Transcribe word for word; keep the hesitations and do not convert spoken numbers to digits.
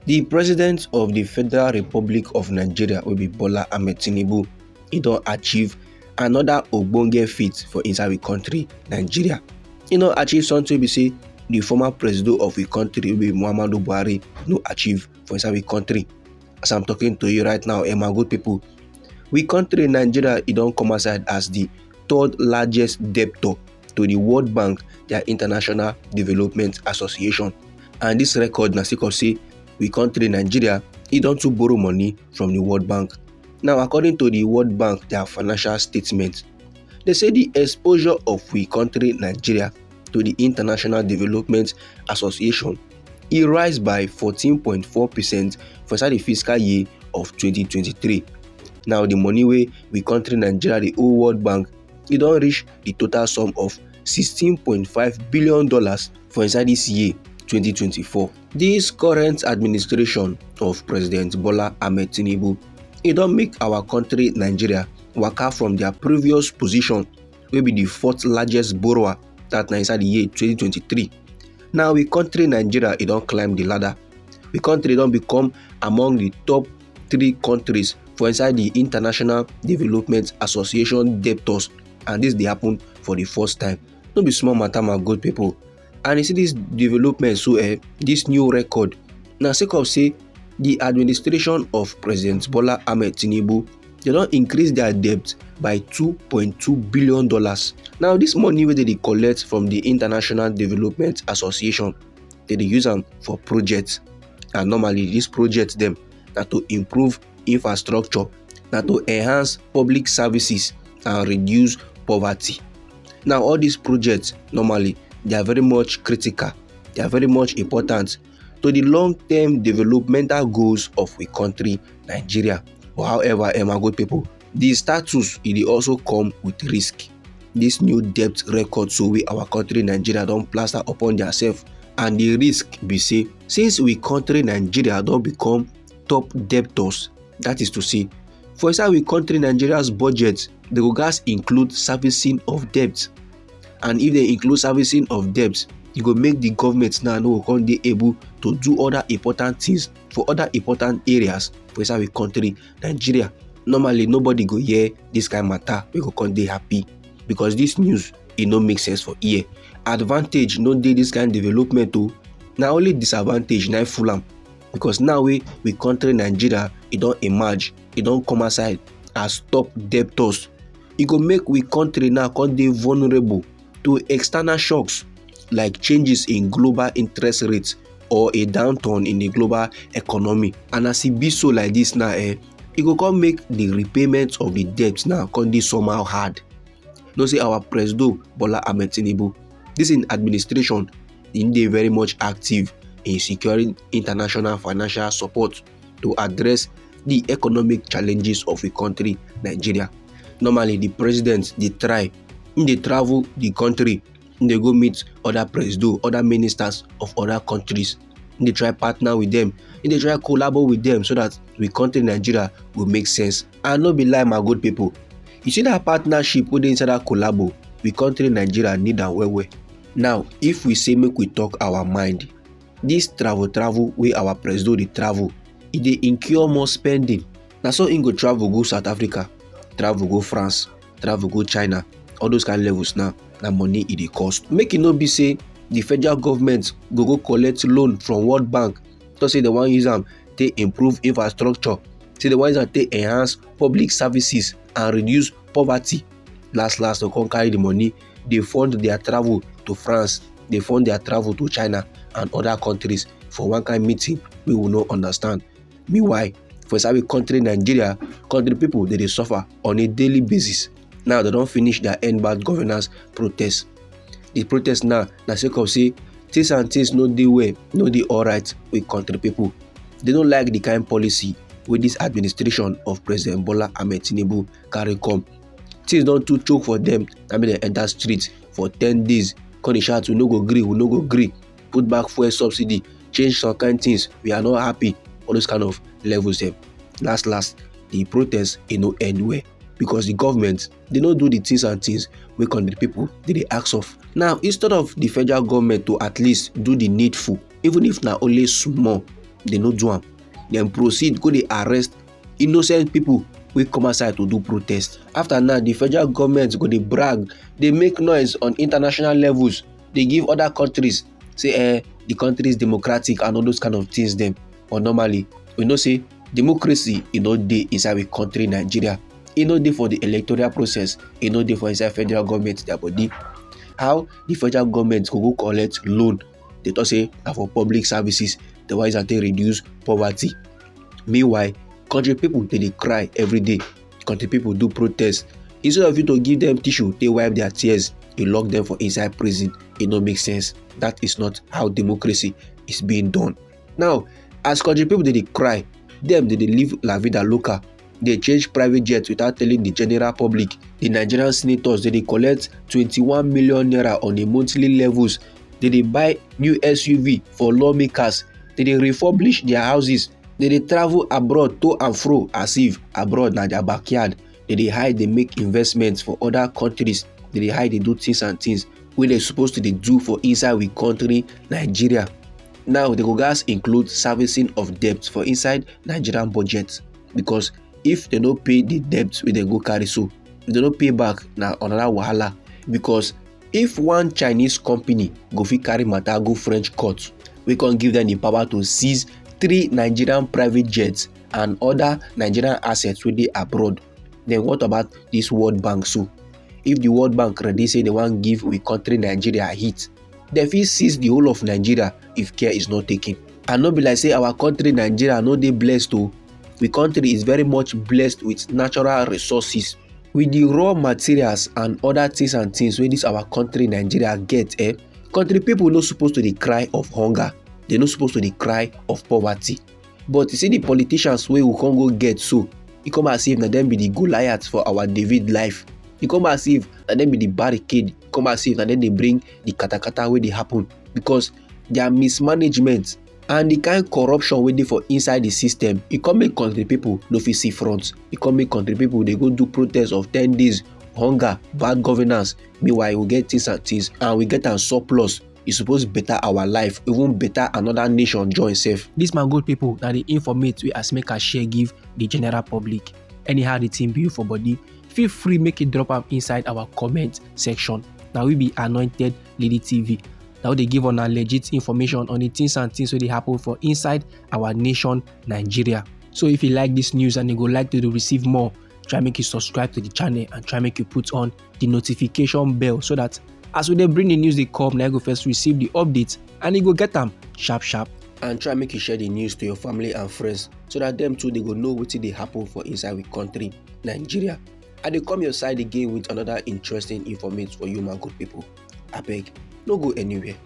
The president of the Federal Republic of Nigeria, wey be Bola Ahmed Tinubu, e don achieve another ogbonge feat for inside we country, Nigeria. E don achieve something wey be say the former president of we country, wey be Muhammadu Buhari, no achieve for inside we country. As I'm talking to you right now, eh, my good people, we country, Nigeria, e don come outside as the third largest debtor to the World Bank, their International Development Association. And this record na sake of say we country, Nigeria, e don too borrow money from the World Bank. Now, according to the World Bank, their financial statement, they say the exposure of we country, Nigeria, to the International Development Association, e rise by fourteen point four percent for inside the fiscal year of twenty twenty-three. Now, the money wey we country, Nigeria, dey owe World Bank, e don reach the total sum of sixteen point five billion dollars for inside this year, twenty twenty-four. This current administration of President Bola Ahmed Tinubu, e don make our country, Nigeria, waka from their previous position, wey be the fourth largest borrower, that na inside the year twenty twenty-three. Now, we country, Nigeria, e don climb the ladder. We country don become among the top three countries for inside the International Development Association debtors, and this dey happen for the first time. No be small matter, my good people. And you see this development so, eh, this new record, na sake of say the administration of President Bola Ahmed Tinubu, they don increase their debt by two point two billion dollars. Now, this money wey they dey collect from the International Development Association, they dey use am for projects. And normally, these projects dem na to improve infrastructure, na to enhance public services and reduce poverty. Now, all these projects, normally, they are very much critical, they are very much important to the long-term developmental goals of we country, Nigeria. But however, eh, my good people, the status, e dey also come with risk. This new debt record so wey our country, Nigeria, don plaster upon theirself, and the risk be say, since we country, Nigeria, don become top debtors, that is to say, for inside we country, Nigeria's budget, they go gats include servicing of debt. And if they include servicing of debt, e go make the government now no go come dey able to do other important things for other important areas for inside we country, Nigeria. Normally, nobody go hear this kind matter wey go come dey happy, because this news, e no make sense for ear. Advantage no dey this kind development o. Na only disadvantage na full am, because now wey we country, Nigeria, e don emerge, e don come outside as top debtors, e go make we country now come dey vulnerable to external shocks like changes in global interest rates or a downturn in the global economy. And as e be so like this now, eh, e go come make the repayment of the debt now come dey somehow hard. Know say our Presido Bola Ahmed Tinubu, this in administration, e dey very much active in securing international financial support to address the economic challenges of a country, Nigeria. Normally, the president dey try, he dey travel the country, he dey go meet other presido, other ministers of other countries. He dey try partner with them. He dey try collabo with them so that we country, Nigeria, go make sense. And no be lie, my good people. You see that partnership wey dey inside that collabo, we country, Nigeria, need am well well. Now, if we say make we talk our mind, this travel travel wey our presido dey travel, e dey incur more spending. Na so im go travel go South Africa, travel go France, travel go China. All those kind levels now, na money e dey cost. Make e no be say the federal government go go collect loan from World Bank, to say they wan use am take improve infrastructure, say they wan use am take enhance public services and reduce poverty. Last last, to come carry the money, dey fund their travel to France, dey fund their travel to China and other countries for one kind meeting wey we no understand. Meanwhile, for inside we country, Nigeria, country people, they dey suffer on a daily basis. Now, they don finish their end bad governance protest. The protest now na sake of say things and things no dey well, no dey alright with country people. They no like the kind policy wey this administration of President Bola Ahmed Tinubu carry come. Things don too choke for them. I mean, they enter street for ten days, come dey shout, "We no go gree, we no go gree." Put back fuel subsidy, change some kind things. We are not happy. All those kind of levels dem. Last last, the protest, e no end well, because the government, they no do the things and things wey country people, they dey ask of. Now, instead of the federal government to at least do the needful, even if na only small, Dem no do am. Dem proceed go dey arrest innocent people wey come outside to do protest. After now, the federal government go dey brag, dey make noise on international levels, dey give other countries say, eh, the country is democratic and all those kind of things dem. But normally, we know say democracy e no dey inside we country Nigeria. E no dey for the electoral process. E no dey for inside federal government their body. How the federal government go go collect loan? They talk say na for public services. The why is that they reduce poverty. Meanwhile, country people dey dey cry every day. Country people do protest. Instead of you to give them tissue, they wipe their tears. You lock them for inside prison. It no make sense. That is not how democracy is being done. Now, as country people dey dey cry, them dey dey live la vida loca. They change private jets without telling the general public. The Nigerian senators dey dey collect twenty-one million naira on a monthly levels. They dey buy new S U V for lawmakers. They dey refurbish their houses. They dey travel abroad to and fro as if abroad na their backyard. They dey hide, dey make investments for other countries. They dey hide, dey do things and things wey they supposed to dey do for inside we country, Nigeria. Now, they go gas include servicing of debt for inside Nigerian budget, because if they no pay the debt wey they go carry, so if they no pay back, na another wahala. Because if one Chinese company go fit carry matter go French court, we can give them the power to seize three Nigerian private jets and other Nigerian assets wey dey abroad. Then what about this World Bank? So if the World Bank ready say they wan give we country Nigeria hit, they fit seize the whole of Nigeria if care is not taken. And no be like say our country Nigeria no dey blessed o. We country is very much blessed with natural resources, with the raw materials and other things and things wey this our country Nigeria get, eh? Country people no supposed to dey cry of hunger. They no supposed to dey cry of poverty. But you see the politicians wey we come go get so, e come as if na them be the Goliath for our David life. E come as if na them be the barricade. E come as if na them dey bring the katakata wey dey happen, because their mismanagement and the kind corruption wey dey for inside the system, e come make country people no fit see front. E come make country people dey go do protest of ten days, hunger, bad governance. Meanwhile, we get things and things, and we get am surplus. E suppose better our life, even better another nation join sef. This, my good people, na the informate wey as make I share give the general public. Anyhow the thing be you for body, feel free make you drop am inside our comment section. Na we be Anointed Lady T V. Na we dey give una legit information on the things and things wey dey happen for inside our nation, Nigeria. So if you like this news and you go like to dey receive more, try make you subscribe to the channel and try make you put on the notification bell, so that as we dey bring the news dey come, na you go first receive the update and you go get am sharp sharp. And try make you share the news to your family and friends, so that them too they go know wetin dey happen for inside we country, Nigeria. I dey come your side again with another interesting informate for you, my good people. Abeg, no go anywhere.